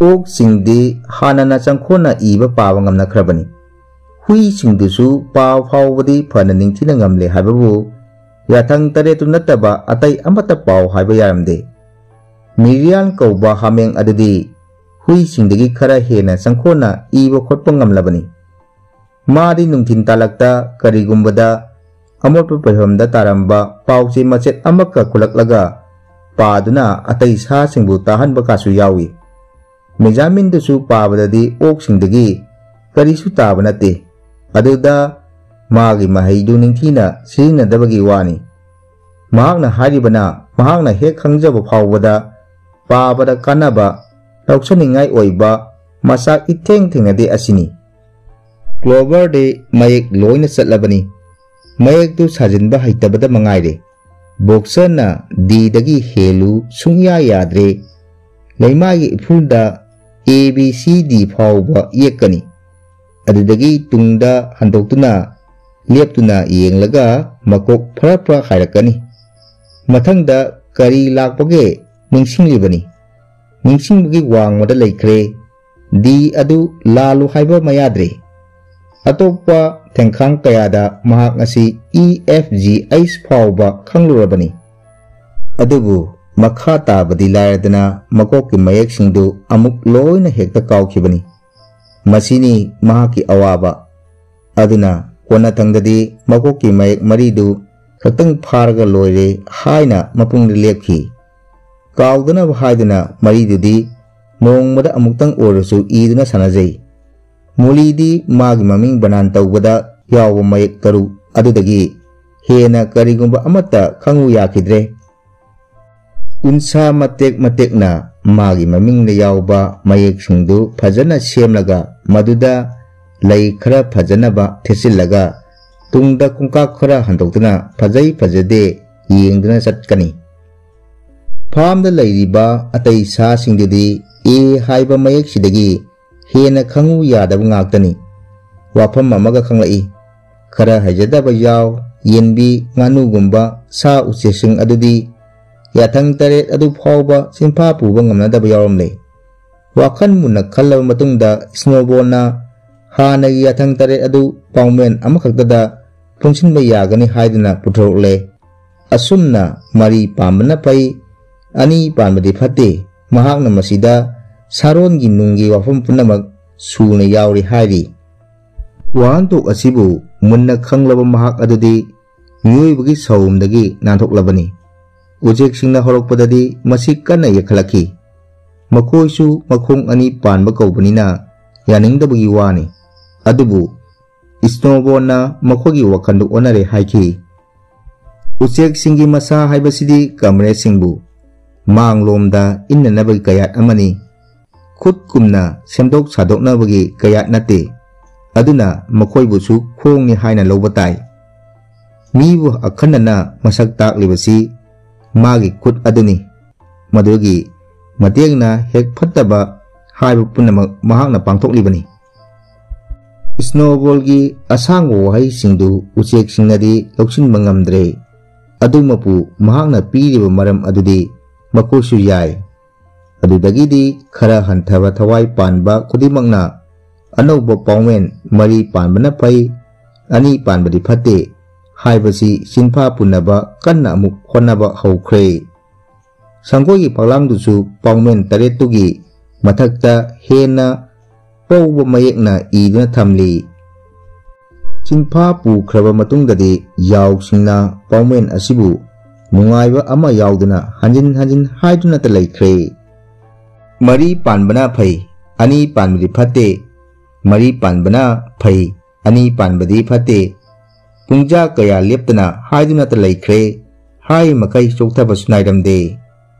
ꯑꯣꯛꯁꯤꯡꯗꯤ ꯍꯥꯟꯅꯅ ꯆꯪꯈꯣꯟꯅ ꯏꯕ ꯄꯥꯕ ꯉꯝꯅꯈ꯭ꯔꯕꯅꯤ꯫ ꯍꯨꯏꯁꯤꯡꯗꯨꯁꯨ ꯄꯥꯎ ꯐꯥꯎꯕꯗꯤ ꯐꯅ ꯅꯤꯡꯊꯤꯅ ꯉꯝꯂꯦ ꯍꯥꯏꯕꯕꯨ ꯌꯥꯊꯪ ꯇꯔꯦꯠꯇꯨ ꯅꯠꯇꯕ ꯑꯇꯩ ꯑꯃꯠꯇ ꯄꯥꯎ ꯍꯥꯏꯕ ꯌꯥꯔꯝꯗꯦ꯫ ꯃꯤꯔꯤꯌꯥꯟ ꯀꯧꯕ ꯍꯥꯃꯦꯡ ꯑꯗꯨꯗꯤ ꯍꯨꯏꯁꯤꯡꯗꯒꯤ ꯈꯔ ꯍꯦꯟꯅ ꯆꯪꯈꯣꯟꯅ ꯏꯕ ꯈꯣꯠꯄ ꯉꯝꯂꯕꯅꯤ꯫ ꯃꯥꯗꯤ ꯅꯨꯡꯊꯤꯟ ꯇꯥꯂꯛꯇ ꯀꯔꯤꯒꯨꯝꯕꯗ ꯑꯃꯣꯠꯄ ꯄꯩꯐꯝꯗ ꯇꯥꯔꯝꯕ ꯄꯥꯎꯆꯦ ꯃꯆꯦꯠ ꯑꯃꯛꯀ ꯈꯨꯜꯂꯛꯂꯒ ꯄꯥꯗꯨꯅ ꯑꯇꯩ ꯁꯥꯁꯤꯡꯕꯨ ꯇꯥꯍꯟꯕ ꯀꯥꯁꯨ ꯌꯥꯎꯏ꯫ ꯕꯦꯟꯖꯥꯃꯤꯟꯗꯨꯁꯨ ꯄꯥꯕꯗꯗꯤ ꯑꯣꯛꯁꯤꯡꯗꯒꯤ ꯀꯔꯤꯁꯨ ꯇꯥꯕ ꯅꯠꯇꯦ꯫ ꯑꯗꯨꯗ ꯃꯥꯒꯤ ꯃꯍꯩꯗꯨ ꯅꯤꯡꯊꯤꯅ ꯁꯤꯖꯤꯟꯅꯗꯕꯒꯤ ꯋꯥꯅꯤ꯫ ꯃꯍꯥꯛꯅ ꯍꯥꯏꯔꯤꯕꯅ ꯃꯍꯥꯛꯅ ꯍꯦꯛ ꯈꯪꯖꯕ ꯐꯥꯎꯕꯗ ꯄꯥꯕꯗ ꯀꯥꯟꯅꯕ, ꯂꯧꯁꯟꯅꯤꯡꯉꯥꯏ ꯑꯣꯏꯕ ꯃꯆꯥꯛ ꯏꯊꯦꯡ ꯊꯦꯡꯅꯗꯦ ꯑꯁꯤꯅꯤ꯫ ꯀ꯭ꯂꯣꯕꯔꯗꯤ ꯃꯌꯦꯛ ꯂꯣꯏꯅ ꯆꯠꯂꯕꯅꯤ꯫ ꯃꯌꯦꯛꯇꯨ ꯁꯥꯖꯤꯟꯕ ꯍꯩꯇꯕꯗ ꯃꯉꯥꯏꯔꯦ꯫ ꯕꯣꯛꯁꯔꯅ ꯗꯤꯗꯒꯤ ꯍꯦꯜꯂꯨ ꯁꯨꯡꯌꯥ ꯌꯥꯗ꯭ꯔꯦ꯫ ꯂꯩꯃꯥꯏꯒꯤ ꯏꯐꯨꯜꯗ ꯑꯦ ꯕꯤ ꯁꯤ ꯗꯤ ꯐꯥꯎꯕ ꯌꯦꯛꯀꯅꯤ꯫ ꯑꯗꯨꯗꯒꯤ ꯇꯨꯡꯗ ꯍꯟꯗꯣꯛꯇꯨꯅ ꯂꯦꯞꯇꯨꯅ ꯌꯦꯡꯂꯒ ꯃꯀꯣꯛ ꯐꯔ ꯐꯔ ꯍꯥꯏꯔꯛꯀꯅꯤ꯫ ꯃꯊꯪꯗ ꯀꯔꯤ ꯂꯥꯛꯄꯒꯦ ꯅꯤꯡꯁꯤꯡꯂꯤꯕꯅꯤ꯫ ꯅꯤꯡꯁꯤꯡꯕꯒꯤ ꯋꯥꯡꯃꯗ ꯂꯩꯈ꯭ꯔꯦ꯫ ꯗꯤ ꯑꯗꯨ ꯂꯥꯜꯂꯨ ꯍꯥꯏꯕ ꯃꯌꯥꯗ꯭ꯔꯦ꯫ ꯑꯇꯣꯞꯄ ꯊꯦꯡꯈꯥꯡ ꯀꯌꯥꯗ ꯃꯍꯥꯛ ꯑꯁꯤ ꯏ ꯑꯦꯐ ꯖꯤ ꯑꯩꯆ ꯐꯥꯎꯕ ꯈꯪꯂꯨꯔꯕꯅꯤ꯫ ꯑꯗꯨꯕꯨ ꯃꯈꯥ ꯇꯥꯕꯗꯤ ꯂꯥꯏꯔꯗꯅ ꯃꯀꯣꯛꯀꯤ ꯃꯌꯦꯛꯁꯤꯡꯗꯨ ꯑꯃꯨꯛ ꯂꯣꯏꯅ ꯍꯦꯛꯇ ꯀꯥꯎꯈꯤꯕꯅꯤ꯫ ꯃꯁꯤꯅꯤ ꯃꯍꯥꯛꯀꯤ ꯑꯋꯥꯕ꯫ ꯑꯗꯨꯅ ꯀꯣꯟꯅꯊꯪꯗꯗꯤ ꯃꯀꯣꯛꯀꯤ ꯃꯌꯦꯛ ꯃꯔꯤꯗꯨ ꯈꯛꯇꯪ ꯐꯥꯔꯒ ꯂꯣꯏꯔꯦ ꯍꯥꯏꯅ ꯃꯄꯨꯡꯗ ꯂꯦꯞꯈꯤ꯫ ꯀꯥꯎꯗꯅꯕ ꯍꯥꯏꯗꯨꯅ ꯃꯔꯤꯗꯨꯗꯤ ꯅꯣꯡꯃꯗ ꯑꯃꯨꯛꯇꯪ ꯑꯣꯏꯔꯁꯨ ꯏꯗꯨꯅ ꯁꯥꯟꯅꯖꯩ꯫ ꯃꯨꯂꯤꯗꯤ ꯃꯥꯒꯤ ꯃꯃꯤꯡ ꯕꯅꯥꯟ ꯇꯧꯕꯗ ꯌꯥꯎꯕ ꯃꯌꯦꯛ ꯇꯔꯨꯛ ꯑꯗꯨꯗꯒꯤ ꯍꯦꯟꯅ ꯀꯔꯤꯒꯨꯝꯕ ꯑꯃꯠꯇ ꯈꯪꯉꯨ ꯌꯥꯈꯤꯗ꯭ꯔꯦ꯫ ꯎꯟꯁꯥ ꯃꯇꯦꯛ ꯃꯇꯦꯛꯅ ꯃꯥꯒꯤ ꯃꯃꯤꯡꯗ ꯌꯥꯎꯕ ꯃꯌꯦꯛꯁꯤꯡꯗꯨ ꯐꯖꯅ ꯁꯦꯝꯂꯒ ꯃꯗꯨꯗ ꯂꯩ ꯈꯔ ꯐꯖꯅꯕ ꯊꯦꯠꯆꯤꯜꯂꯒ ꯇꯨꯡꯗ ꯈꯣꯡꯀꯥꯞ ꯈꯔ ꯍꯟꯗꯣꯛꯇꯨꯅ ꯐꯖꯩ ꯐꯖꯗꯦ ꯌꯦꯡꯗꯨꯅ ꯆꯠꯀꯅꯤ꯫ ꯐꯥꯔꯝꯗ ꯂꯩꯔꯤꯕ ꯑꯇꯩ ꯁꯥꯁꯤꯡꯗꯨꯗꯤ ꯑꯦ ꯍꯥꯏꯕ ꯃꯌꯦꯛꯁꯤꯗꯒꯤ ꯍꯦꯟꯅ ꯈꯪꯉꯨ ꯌꯥꯗꯕ ꯉꯥꯛꯇꯅꯤ꯫ ꯋꯥꯐꯝ ꯑꯃꯒ ꯈꯪꯂꯛꯏ꯫ ꯈꯔ ꯍꯩꯖꯗꯕ ꯌꯥꯎ, ꯌꯦꯟꯕꯤ, ꯉꯥꯅꯨꯒꯨꯝꯕ ꯁꯥ ꯎꯆꯦꯛꯁꯤꯡ ꯑꯗꯨꯗꯤ ꯌꯥꯊꯪ ꯇꯔꯦꯠ ꯑꯗꯨ ꯐꯥꯎꯕ ꯆꯤꯟꯐꯥ ꯄꯨꯕ ꯉꯝꯅꯗꯕ ꯌꯥꯎꯔꯝꯂꯦ꯫ ꯋꯥꯈꯜ ꯃꯨꯟꯅ ꯈꯜꯂꯕ ꯃꯇꯨꯡꯗ ꯁ꯭ꯅꯣꯕꯣꯜꯅ ꯍꯥꯟꯅꯒꯤ ꯌꯥꯊꯪ ꯇꯔꯦꯠ ꯑꯗꯨ ꯄꯥꯎꯃꯦꯟ ꯑꯃꯈꯛꯇꯗ ꯄꯨꯟꯁꯤꯟꯕ ꯌꯥꯒꯅꯤ ꯍꯥꯏꯗꯨꯅ ꯄꯨꯊꯣꯔꯛꯂꯦ꯫ ꯑꯁꯨꯝꯅ ꯃꯔꯤ ꯄꯥꯟꯕꯅ ꯐꯩ, ꯑꯅꯤ ꯄꯥꯟꯕꯗꯤ ꯐꯠꯇꯦ꯫ ꯃꯍꯥꯛꯅ ꯃꯁꯤꯗ ꯁꯥꯔꯣꯟꯒꯤ ꯅꯨꯡꯒꯤ ꯋꯥꯐꯝ ꯄꯨꯝꯅꯃꯛ ꯁꯨꯅ ꯌꯥꯎꯔꯤ ꯍꯥꯏꯔꯤ꯫ ꯋꯥꯍꯟꯊꯣꯛ ꯑꯁꯤꯕꯨ ꯃꯨꯟꯅ ꯈꯪꯂꯕ ꯃꯍꯥꯛ ꯑꯗꯨꯗꯤ ꯃꯤꯑꯣꯏꯕꯒꯤ ꯁꯥꯎꯝꯗꯒꯤ ꯅꯥꯟꯊꯣꯛꯂꯕꯅꯤ꯫ ꯎꯆꯦꯛꯁꯤꯡꯅ ꯍꯧꯔꯛꯄꯗꯗꯤ ꯃꯁꯤ ꯀꯟꯅ ꯌꯦꯛꯈꯠꯂꯛꯈꯤ꯫ ꯃꯈꯣꯏꯁꯨ ꯃꯈꯣꯡ ꯑꯅꯤ ꯄꯥꯟꯕ ꯀꯧꯕꯅꯤꯅ ꯌꯥꯅꯤꯡꯗꯕꯒꯤ ꯋꯥꯅꯤ꯫ ꯑꯗꯨꯕꯨ ꯁ꯭ꯅꯣꯕꯣꯜꯅ ꯃꯈꯣꯏꯒꯤ ꯋꯥꯈꯜꯗꯨ ꯑꯣꯟꯅꯔꯦ ꯍꯥꯏꯈꯤ꯫ ꯎꯆꯦꯛꯁꯤꯡꯒꯤ ꯃꯁꯥ ꯍꯥꯏꯕꯁꯤꯗꯤ ꯀꯝꯔꯦꯗꯁꯤꯡꯕꯨ ꯃꯥꯡꯂꯣꯝꯗ ꯏꯟꯅꯅꯕꯒꯤ ꯀꯌꯥꯠ ꯑꯃꯅꯤ꯫ ꯈꯨꯠꯀꯨꯝꯅ ꯁꯦꯝꯗꯣꯛ ꯁꯥꯗꯣꯛꯅꯕꯒꯤ ꯀꯌꯥꯠ ꯅꯠꯇꯦ꯫ ꯑꯗꯨꯅ ꯃꯈꯣꯏꯕꯨꯁꯨ ꯈꯣꯡꯅꯤ ꯍꯥꯏꯅ ꯂꯧꯕ ꯇꯥꯏ꯫ ꯃꯤꯕꯨ ꯑꯈꯟꯅꯅ ꯃꯁꯛ ꯇꯥꯛꯂꯤꯕꯁꯤ ꯃꯥꯒꯤ ꯈꯨꯠ ꯑꯗꯨꯅꯤ꯫ ꯃꯗꯨꯒꯤ ꯃꯇꯦꯡꯅ ꯍꯦꯛ ꯐꯠꯇꯕ ꯍꯥꯏꯕ ꯄꯨꯝꯅꯃꯛ ꯃꯍꯥꯛꯅ ꯄꯥꯡꯊꯣꯛꯂꯤꯕꯅꯤ꯫ ꯁ꯭ꯅꯣꯕꯣꯜꯒꯤ ꯑꯁꯥꯡꯕ ꯋꯥꯍꯩꯁꯤꯡꯗꯨ ꯎꯆꯦꯛꯁꯤꯡꯅꯗꯤ ꯂꯧꯁꯤꯟꯕ ꯉꯝꯗ꯭ꯔꯦ꯫ ꯑꯗꯨꯃꯛꯄꯨ ꯃꯍꯥꯛꯅ ꯄꯤꯔꯤꯕ ꯃꯔꯝ ꯑꯗꯨꯗꯤ ꯃꯈꯣꯏꯁꯨ ꯌꯥꯏ꯫ ꯑꯗꯨꯗꯒꯤꯗꯤ ꯈꯔ ꯍꯟꯊꯕ ꯊꯋꯥꯏ ꯄꯥꯟꯕ ꯈꯨꯗꯤꯡꯃꯛꯅ ꯑꯅꯧꯕ ꯄꯥꯎꯃꯦꯟ ꯃꯔꯤ ꯄꯥꯟꯕꯅ ꯐꯩ, ꯑꯅꯤ ꯄꯥꯟꯕꯗꯤ ꯐꯠꯇꯦ ꯍꯥꯏꯕꯁꯤ ꯆꯤꯟꯐꯥ ꯄꯨꯅꯕ ꯀꯟꯅ ꯑꯃꯨꯛ ꯍꯣꯠꯅꯕ ꯍꯧꯈ꯭ꯔꯦ꯫ ꯁꯪꯒꯣꯏꯒꯤ ꯐꯛꯂꯥꯡꯗꯨꯁꯨ ꯄꯥꯎꯃꯦꯟ ꯇꯔꯦꯠꯇꯨꯒꯤ ꯃꯊꯛꯇ ꯍꯦꯟꯅ ꯄꯧꯕ ꯃꯌꯦꯛꯅ ꯏꯗꯨꯅ ꯊꯝꯂꯤ꯫ ꯆꯤꯟꯐꯥ ꯄꯨꯈ꯭ꯔꯕ ꯃꯇꯨꯡꯗꯗꯤ ꯌꯥꯎꯁꯤꯡꯅ ꯄꯥꯎꯃꯦꯟ ꯑꯁꯤꯕꯨ ꯅꯨꯡꯉꯥꯏꯕ ꯑꯃ ꯌꯥꯎꯗꯅ ꯍꯟꯖꯤꯟ ꯍꯟꯖꯤꯟ ꯍꯥꯏꯗꯨꯅꯇ ꯂꯩꯈ꯭ꯔꯦ꯫ ꯃꯔꯤ ꯄꯥꯟꯕꯅ ꯐꯩ, ꯑꯅꯤ ꯄꯥꯟꯕꯗꯤ ꯐꯠꯇꯦ, ꯃꯔꯤ ꯄꯥꯟꯕꯅ ꯐꯩ, ꯑꯅꯤ ꯄꯥꯟꯕꯗꯤ ꯐꯠꯇꯦ꯫ ꯄꯨꯡꯖꯥ ꯀꯌꯥ ꯂꯦꯞꯇꯅ ꯍꯥꯏꯗꯨꯅꯇ ꯂꯩꯈ꯭ꯔꯦ꯫ ꯍꯥꯏ ꯃꯈꯩ ꯆꯣꯛꯊꯕꯁꯨ ꯅꯥꯏꯔꯝꯗꯦ꯫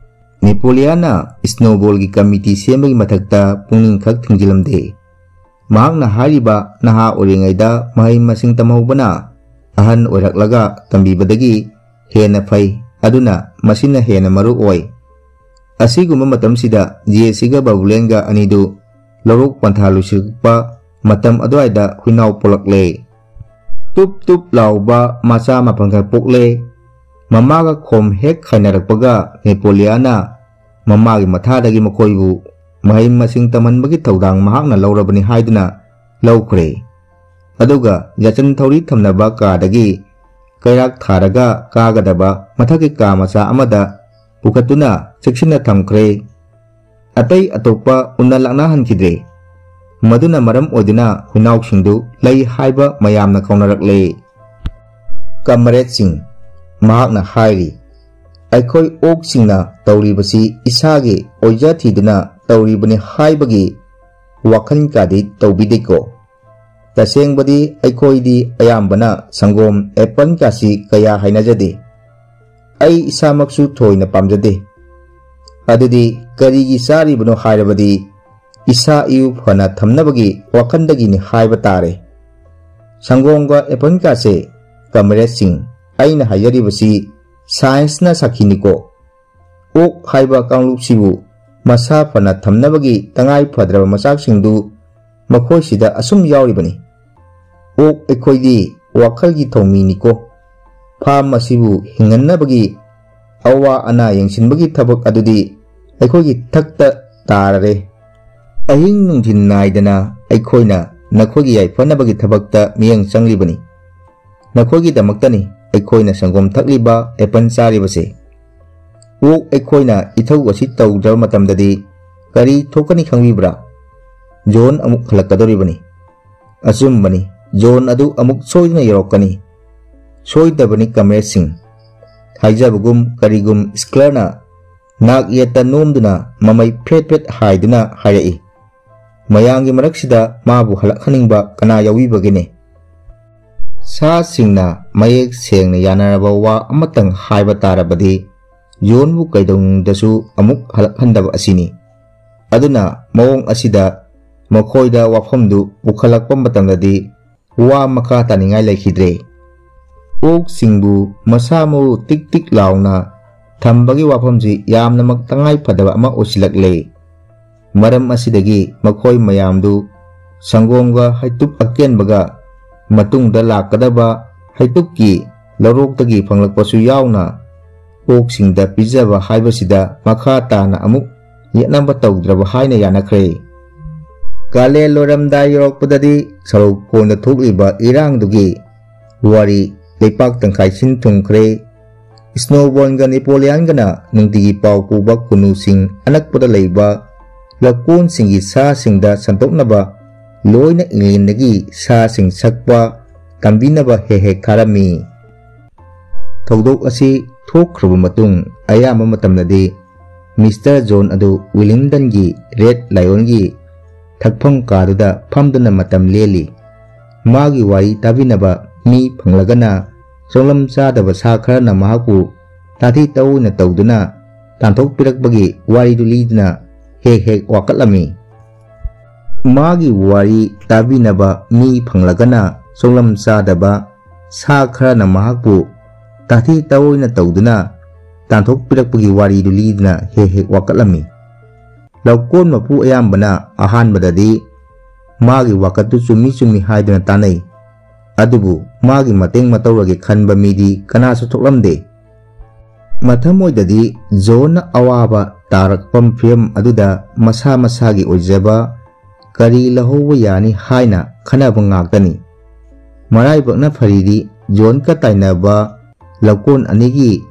ꯅꯦꯄꯣꯂꯤꯌꯥꯅ ꯁ꯭ꯅꯣꯕꯣꯜꯒꯤ ꯀꯃꯤꯇꯤ ꯁꯦꯝꯕꯒꯤ ꯃꯊꯛꯇ ꯄꯨꯛꯅꯤꯡ ꯈꯛ ꯊꯤꯡꯖꯤꯜꯂꯝꯗꯦ꯫ ꯃꯍꯥꯛꯅ ꯍꯥꯏꯔꯤꯕ ꯅꯍꯥ ꯑꯣꯏꯔꯤꯉꯩꯗ ꯃꯍꯩ ꯃꯁꯤꯡ ꯇꯝꯍꯧꯕꯅ ꯑꯍꯟ ꯑꯣꯏꯔꯛꯂꯒ ꯇꯝꯕꯤꯕꯗꯒꯤ ꯍꯦꯟꯅ ꯐꯩ꯫ ꯑꯗꯨꯅ ꯃꯁꯤꯅ ꯍꯦꯟꯅ ꯃꯔꯨ ꯑꯣꯏ꯫ ꯑꯁꯤꯒꯨꯝꯕ ꯃꯇꯝꯁꯤꯗ ꯖꯦꯁꯤꯒ ꯕꯥꯕꯨꯂꯦꯟꯒ ꯑꯅꯤꯗꯨ ꯂꯧꯔꯣꯛ ꯄꯟꯊꯥ ꯂꯣꯏꯁꯤꯜꯂꯛꯄ ꯃꯇꯝ ꯑꯗꯨꯋꯥꯏꯗ ꯍꯨꯏꯅꯥꯎ ꯄꯣꯛꯂꯛꯂꯦ꯫ ꯇꯨꯞ ꯇꯨꯞ ꯂꯥꯎꯕ ꯃꯆꯥ ꯃꯥꯄꯟꯈꯛ ꯄꯣꯛꯂꯦ꯫ ꯃꯃꯥꯒ ꯈꯣꯝ ꯍꯦꯛ ꯈꯥꯏꯅꯔꯛꯄꯒ ꯅꯦꯄꯣꯂꯤꯌꯥꯅ ꯃꯃꯥꯒꯤ ꯃꯊꯥꯗꯒꯤ ꯃꯈꯣꯏꯕꯨ ꯃꯍꯩ ꯃꯁꯤꯡ ꯇꯝꯍꯟꯕꯒꯤ ꯊꯧꯗꯥꯡ ꯃꯍꯥꯛꯅ ꯂꯧꯔꯕꯅꯤ ꯍꯥꯏꯗꯨꯅ ꯂꯧꯈ꯭ꯔꯦ꯫ ꯑꯗꯨꯒ ꯌꯥꯆꯟ ꯊꯧꯔꯤ ꯊꯝꯅꯕ ꯀꯥꯗꯒꯤ ꯀꯩꯔꯥꯛ ꯊꯥꯔꯒ ꯀꯥꯒꯗꯕ ꯃꯊꯛꯀꯤ ꯀꯥ ꯃꯆꯥ ꯑꯃꯗ ꯄꯨꯈꯠꯇꯨꯅ ꯆꯦꯛꯁꯤꯟꯅ ꯊꯝꯈ꯭ꯔꯦ꯫ ꯑꯇꯩ ꯑꯇꯣꯞꯄ ꯎꯅ ꯂꯥꯛꯅꯍꯟꯈꯤꯗ꯭ꯔꯦ꯫ ꯃꯗꯨꯅ ꯃꯔꯝ ꯑꯣꯏꯗꯨꯅ ꯍꯨꯏꯅꯥꯎꯁꯤꯡꯗꯨ ꯂꯩ ꯍꯥꯏꯕ ꯃꯌꯥꯝꯅ ꯀꯧꯅꯔꯛꯂꯦ꯫ ꯀꯃꯔꯦꯠꯁꯤꯡ, ꯃꯍꯥꯛꯅ ꯍꯥꯏꯔꯤ, ꯑꯩꯈꯣꯏ ꯑꯣꯛꯁꯤꯡꯅ ꯇꯧꯔꯤꯕꯁꯤ ꯏꯁꯥꯒꯤ ꯑꯣꯏꯖ ꯊꯤꯗꯨꯅ ꯇꯧꯔꯤꯕꯅꯤ ꯍꯥꯏꯕꯒꯤ ꯋꯥꯈꯜ ꯀꯥꯗꯤ ꯇꯧꯕꯤꯗꯦꯀꯣ꯫ ꯇꯁꯦꯡꯕꯗꯤ ꯑꯩꯈꯣꯏꯗꯤ ꯑꯌꯥꯝꯕꯅ ꯁꯪꯒꯣꯝ ꯑꯦꯄꯜ ꯀꯥꯁꯤ ꯀꯌꯥ ꯍꯩꯅꯖꯗꯦ꯫ ꯑꯩ ꯏꯁꯥꯃꯛꯁꯨ ꯊꯣꯏꯅ ꯄꯥꯝꯖꯗꯦ꯫ ꯑꯗꯨꯗꯤ ꯀꯔꯤꯒꯤ ꯆꯥꯔꯤꯕꯅꯣ ꯍꯥꯏꯔꯕꯗꯤ ꯏꯁꯥ ꯏꯎ ꯐꯅ ꯊꯝꯅꯕꯒꯤ ꯋꯥꯈꯜꯗꯒꯤꯅꯤ ꯍꯥꯏꯕ ꯇꯥꯔꯦ꯫ ꯁꯪꯒꯣꯝꯒ ꯑꯦꯄꯜ ꯀꯥꯁꯦ, ꯀꯃꯔꯦꯠꯁꯤꯡ, ꯑꯩꯅ ꯍꯥꯏꯖꯔꯤꯕꯁꯤ ꯁꯥꯏꯟꯁꯅ ꯁꯥꯈꯤꯅꯤꯀꯣ꯫ ꯑꯣꯛ ꯍꯥꯏꯕ ꯀꯥꯡꯂꯨꯞꯁꯤꯕꯨ ꯃꯁꯥ ꯐꯅ ꯊꯝꯅꯕꯒꯤ ꯇꯉꯥꯏ ꯐꯗ꯭ꯔꯕ ꯃꯆꯥꯛꯁꯤꯡꯗꯨ ꯃꯈꯣꯏꯁꯤꯗ ꯑꯁꯨꯝ ꯌꯥꯎꯔꯤꯕꯅꯤ꯫ ꯑꯣꯛ ꯑꯩꯈꯣꯏꯗꯤ ꯋꯥꯈꯜꯒꯤ ꯊꯧꯃꯤꯅꯤꯀꯣ꯫ ꯐꯥꯝ ꯑꯁꯤꯕꯨ ꯍꯤꯡꯍꯟꯅꯕꯒꯤ ꯑꯋꯥ ꯑꯅꯥ ꯌꯦꯡꯁꯤꯟꯕꯒꯤ ꯊꯕꯛ ꯑꯗꯨꯗꯤ ꯑꯩꯈꯣꯏꯒꯤ ꯊꯛꯇ ꯇꯥꯔꯔꯦ꯫ ꯑꯍꯤꯡ ꯅꯨꯡꯊꯤꯜ ꯅꯥꯏꯗꯅ ꯑꯩꯈꯣꯏꯅ ꯅꯈꯣꯏꯒꯤ ꯌꯥꯏꯐꯅꯕꯒꯤ ꯊꯕꯛꯇ ꯃꯤꯠꯌꯦꯡ ꯆꯪꯂꯤꯕꯅꯤ꯫ ꯅꯈꯣꯏꯒꯤꯗꯃꯛꯇꯅꯤ ꯑꯩꯈꯣꯏꯅ ꯁꯪꯒꯣꯝ ꯊꯛꯂꯤꯕ, ꯑꯦꯄꯜ ꯆꯥꯔꯤꯕꯁꯦ꯫ ꯑꯣꯛ ꯑꯩꯈꯣꯏꯅ ꯏꯊꯧ ꯑꯁꯤ ꯇꯧꯗ꯭ꯔꯕ ꯃꯇꯝꯗꯗꯤ ꯀꯔꯤ ꯊꯣꯛꯀꯅꯤ ꯈꯪꯕꯤꯕ꯭ꯔꯥ? ꯖꯣꯟ ꯑꯃꯨꯛ ꯍꯜꯂꯛꯀꯗꯧꯔꯤꯕꯅꯤ꯫ ꯑꯆꯨꯝꯕꯅꯤ, ꯖꯣꯟ ꯑꯗꯨ ꯑꯃꯨꯛ ꯁꯣꯏꯗꯅ ꯌꯧꯔꯛꯀꯅꯤ꯫ ꯁꯣꯏꯗꯕꯅꯤ, ꯀꯃꯔꯦꯠꯁꯤꯡ꯫ ꯍꯥꯏꯖꯕꯒꯨꯝ ꯀꯔꯤꯒꯨꯝ ꯁ꯭ꯀꯂꯔꯅ ꯅꯥꯛ ꯌꯦꯠꯇ ꯅꯣꯝꯗꯨꯅ ꯃꯃꯩ ꯐꯦꯠ ꯐꯦꯠ ꯍꯥꯏꯗꯨꯅ ꯍꯥꯏꯔꯛꯏ꯫ ꯃꯌꯥꯝꯒꯤ ꯃꯔꯛꯁꯤꯗ ꯃꯥꯕꯨ ꯍꯜꯂꯛꯍꯟꯅꯤꯡꯕ ꯀꯅꯥ ꯌꯥꯎꯕꯤꯕꯒꯦꯅꯦ? ꯁꯥꯁꯤꯡꯅ ꯃꯌꯦꯛ ꯁꯦꯡꯅ ꯌꯥꯅꯔꯕ ꯋꯥ ꯑꯃꯇꯪ ꯍꯥꯏꯕ ꯇꯥꯔꯕꯗꯤ ꯖꯣꯟꯕꯨ ꯀꯩꯗꯧꯅꯨꯡꯗꯁꯨ ꯑꯃꯨꯛ ꯍꯜꯂꯛꯍꯟꯗꯕ ꯑꯁꯤꯅꯤ꯫ ꯑꯗꯨꯅ ꯃꯑꯣꯡ ꯑꯁꯤꯗ ꯃꯈꯣꯏꯗ ꯋꯥꯐꯝꯗꯨ ꯄꯨꯈꯠꯂꯛꯄ ꯃꯇꯝꯗꯗꯤ ꯋꯥ ꯃꯈꯥ ꯇꯥꯅꯤꯡꯉꯥꯏ ꯂꯩꯈꯤꯗ꯭ꯔꯦ꯫ ꯑꯣꯛꯁꯤꯡꯕꯨ ꯃꯁꯥ ꯃꯎ ꯇꯤꯛ ꯇꯤꯛ ꯂꯥꯎꯅ ꯊꯝꯕꯒꯤ ꯋꯥꯐꯝꯁꯤ ꯌꯥꯝꯅꯃꯛ ꯇꯉꯥꯏ ꯐꯗꯕ ꯑꯃ ꯑꯣꯏꯁꯤꯜꯂꯛꯂꯦ꯫ ꯃꯔꯝ ꯑꯁꯤꯗꯒꯤ ꯃꯈꯣꯏ ꯃꯌꯥꯝꯗꯨ ꯁꯪꯒꯣꯝꯒ ꯍꯩꯇꯨꯞ ꯑꯀꯦꯟꯕꯒ ꯃꯇꯨꯡꯗ ꯂꯥꯛꯀꯗꯕ ꯍꯩꯇꯨꯞꯀꯤ ꯂꯧꯔꯣꯛꯇꯒꯤ ꯐꯪꯂꯛꯄꯁꯨ ꯌꯥꯎꯅ ꯑꯣꯛꯁꯤꯡꯗ ꯄꯤꯖꯕ ꯍꯥꯏꯕꯁꯤꯗ ꯃꯈꯥ ꯇꯥꯅ ꯑꯃꯨꯛ ꯌꯦꯠꯅꯕ ꯇꯧꯗ꯭ꯔꯕ ꯍꯥꯏꯅ ꯌꯥꯅꯈ꯭ꯔꯦ꯫ ꯀꯥꯂꯦꯟ ꯂꯣꯏꯔꯝꯗꯥꯏ ꯌꯧꯔꯛꯄꯗꯗꯤ ꯁꯔꯧ ꯀꯣꯟꯗ ꯊꯣꯛꯂꯤꯕ ꯏꯔꯥꯡꯗꯨꯒꯤ ꯋꯥꯔꯤ ꯂꯩꯄꯥꯛ ꯇꯪꯈꯥꯏ ꯁꯤꯟ ꯊꯨꯡꯈ꯭ꯔꯦ꯫ ꯁ꯭ꯅꯣꯕꯣꯟꯒ ꯅꯦꯄꯣꯂꯤꯌꯥꯟꯒꯅ ꯅꯨꯡꯇꯤꯒꯤ ꯄꯥꯎ ꯄꯨꯕ ꯀꯨꯅꯨꯁꯤꯡ ꯑꯅꯛꯄꯗ ꯂꯩꯕ ꯂꯧꯀꯣꯟꯁꯤꯡꯒꯤ ꯁꯥꯁꯤꯡꯗ ꯁꯟꯗꯣꯛꯅꯕ ꯂꯣꯏꯅ ꯏꯪꯂꯦꯟꯗꯒꯤ ꯁꯥꯁꯤꯡ ꯁꯛꯄ ꯇꯝꯕꯤꯅꯕ ꯍꯦꯛ ꯍꯦꯛ ꯊꯥꯔꯝꯃꯤ꯫ ꯊꯧꯗꯣꯛ ꯑꯁꯤ ꯊꯣꯛꯈ꯭ꯔꯕ ꯃꯇꯨꯡ ꯑꯌꯥꯝꯕ ꯃꯇꯝꯗꯗꯤ ꯃꯤꯁꯇꯔ ꯖꯣꯟ ꯑꯗꯨ ꯋꯤꯂꯤꯡꯇꯟꯒꯤ ꯔꯦꯗ ꯂꯥꯏꯑꯣꯟꯒꯤ ꯊꯛꯐꯝ ꯀꯥꯗꯨꯗ ꯐꯝꯗꯨꯅ ꯃꯇꯝ ꯂꯦꯜꯂꯤ꯫ ꯃꯥꯒꯤ ꯋꯥꯔꯤ ꯇꯥꯕꯤꯅꯕ ꯃꯤ ꯐꯪꯂꯒꯅ ꯆꯣꯡꯂꯝ ꯆꯥꯗꯕ ꯁꯥ ꯈꯔꯅ ꯃꯍꯥꯛꯄꯨ ꯇꯥꯊꯤ ꯇꯧꯑꯣꯏꯅ ꯇꯧꯗꯨꯅ ꯇꯥꯟꯊꯣꯛꯄꯤꯔꯛꯄꯒꯤ ꯋꯥꯔꯤꯗꯨ ꯂꯤꯗꯨꯅ ꯍꯦꯛ ꯍꯦꯛ ꯋꯥꯀꯠꯂꯝꯃꯤ꯫ ꯃꯥꯒꯤ ꯋꯥꯔꯤ ꯇꯥꯕꯤꯅꯕ ꯃꯤ ꯐꯪꯂꯒꯅ ꯆꯣꯡꯂꯝ ꯆꯥꯗꯕ ꯁꯥ ꯈꯔꯅ ꯃꯍꯥꯛꯄꯨ ꯇꯥꯊꯤ ꯇꯧꯑꯣꯏꯅ ꯇꯧꯗꯨꯅ ꯇꯥꯟꯊꯣꯛꯄꯤꯔꯛꯄꯒꯤ ꯋꯥꯔꯤꯗꯨ ꯂꯤꯗꯨꯅ ꯍꯦꯛ ꯍꯦꯛ ꯋꯥꯀꯠꯂꯝꯃꯤ꯫ ꯂꯧꯀꯣꯟ ꯃꯄꯨ ꯑꯌꯥꯝꯕꯅ ꯑꯍꯥꯟꯕꯗꯗꯤ ꯃꯥꯒꯤ ꯋꯥꯀꯠꯇꯨ ꯆꯨꯝꯃꯤ ꯆꯨꯝꯃꯤ ꯍꯥꯏꯗꯨꯅ ꯇꯥꯅꯩ꯫ ꯑꯗꯨꯕꯨ ꯃꯥꯒꯤ ꯃꯇꯦꯡ ꯃꯇꯧꯔꯒꯦ ꯈꯟꯕ ꯃꯤꯗꯤ ꯀꯅꯥꯁꯨ ꯊꯣꯛꯂꯝꯗꯦ꯫ ꯃꯊꯃꯣꯏꯗꯗꯤ ꯖꯣꯟꯅ ꯑꯋꯥꯕ ꯇꯥꯔꯛꯄ ꯐꯤꯚꯝ ꯑꯗꯨꯗ ꯃꯁꯥ ꯃꯁꯥꯒꯤ ꯑꯣꯏꯖꯕ ꯀꯔꯤ ꯂꯧꯍꯧꯕ ꯌꯥꯅꯤ ꯍꯥꯏꯅ ꯈꯟꯅꯕ ꯉꯥꯛꯇꯅꯤ꯫ ꯃꯔꯥꯏꯕꯛꯅ ꯐꯔꯤꯗꯤ ꯖꯣꯟꯒ ꯇꯥꯏꯅꯕ ꯂꯧꯀꯣꯟ ꯑꯅꯤꯒꯤ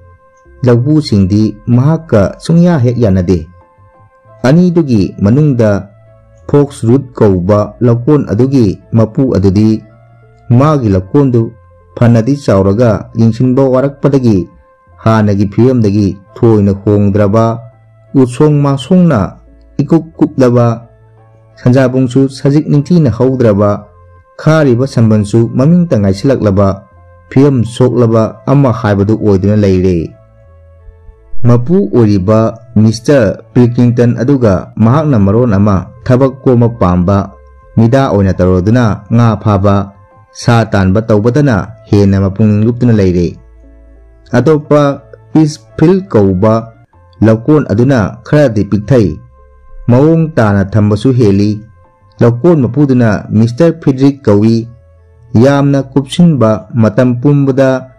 ꯂꯧꯕꯨꯁꯤꯡꯗꯤ ꯃꯍꯥꯛꯀ ꯁꯨꯡꯌꯥ ꯍꯦꯛ ꯌꯥꯅꯗꯦ꯫ ꯑꯅꯤꯗꯨꯒꯤ ꯃꯅꯨꯡꯗ ꯐꯣꯛꯁ ꯔꯨꯠ ꯀꯧꯕ ꯂꯧꯀꯣꯟ ꯑꯗꯨꯒꯤ ꯃꯄꯨ ꯑꯗꯨꯗꯤ ꯃꯥꯒꯤ ꯂꯧꯀꯣꯟꯗꯨ ꯐꯅꯗꯤ ꯆꯥꯎꯔꯒ ꯌꯦꯡꯁꯤꯟꯕ ꯋꯥꯔꯛꯄꯗꯒꯤ ꯍꯥꯟꯅꯒꯤ ꯐꯤꯕꯝꯗꯒꯤ ꯊꯣꯏꯅ ꯍꯣꯡꯗ꯭ꯔꯕ, ꯎꯠꯁꯣꯡ ꯃꯥꯡꯁꯣꯡꯅ ꯏꯀꯨꯞ ꯀꯨꯞꯂꯕ, ꯁꯟꯖꯥꯕꯨꯡꯁꯨ ꯁꯖꯤꯛ ꯅꯤꯡꯊꯤꯅ ꯍꯧꯗ꯭ꯔꯕ, ꯈꯥꯔꯤꯕ ꯁꯝꯕꯜꯁꯨ ꯃꯃꯤꯡꯇ ꯉꯥꯏꯁꯤꯜꯂꯛꯂꯕ ꯐꯤꯕꯝ ꯁꯣꯛꯂꯕ ꯑꯃ ꯍꯥꯏꯕꯗꯨ ꯑꯣꯏꯗꯨꯅ ꯂꯩꯔꯦ꯫ ꯃꯄꯨ ꯑꯣꯏꯔꯤꯕ ꯃꯤꯁꯇꯔ ꯄꯤꯜꯀꯤꯡꯇꯟ ꯑꯗꯨꯒ ꯃꯍꯥꯛꯅ ꯃꯔꯣꯟ ꯑꯃ ꯊꯕꯛ ꯀꯣꯝꯕ ꯄꯥꯝꯕ ꯃꯤꯗꯥ ꯑꯣꯏꯅ ꯇꯧꯔꯗꯨꯅ ꯉꯥ ꯐꯥꯕ, ꯁꯥ ꯇꯥꯟꯕ ꯇꯧꯕꯗꯅ ꯍꯦꯟꯅ ꯃꯄꯨꯛꯅꯤꯡ ꯂꯨꯞꯇꯨꯅ ꯂꯩꯔꯦ꯫ ꯑꯇꯣꯞꯄ ꯄꯤꯁ ꯐꯤꯜ ꯀꯧꯕ ꯂꯧꯀꯣꯟ ꯑꯗꯨꯅ ꯈꯔꯗꯤ ꯄꯤꯛꯊꯩ꯫ ꯃꯑꯣꯡ ꯇꯥꯅ ꯊꯝꯕꯁꯨ ꯍꯦꯜꯂꯤ꯫ ꯂꯧꯀꯣꯟ ꯃꯄꯨꯗꯨꯅ ꯃꯤꯁꯇꯔ ꯐꯤꯗ꯭ꯔꯤꯛ ꯀꯧꯏ꯫ ꯌꯥꯝꯅ ꯀꯨꯞꯁꯤꯟꯕ, ꯃꯇꯝ ꯄꯨꯝꯕꯗ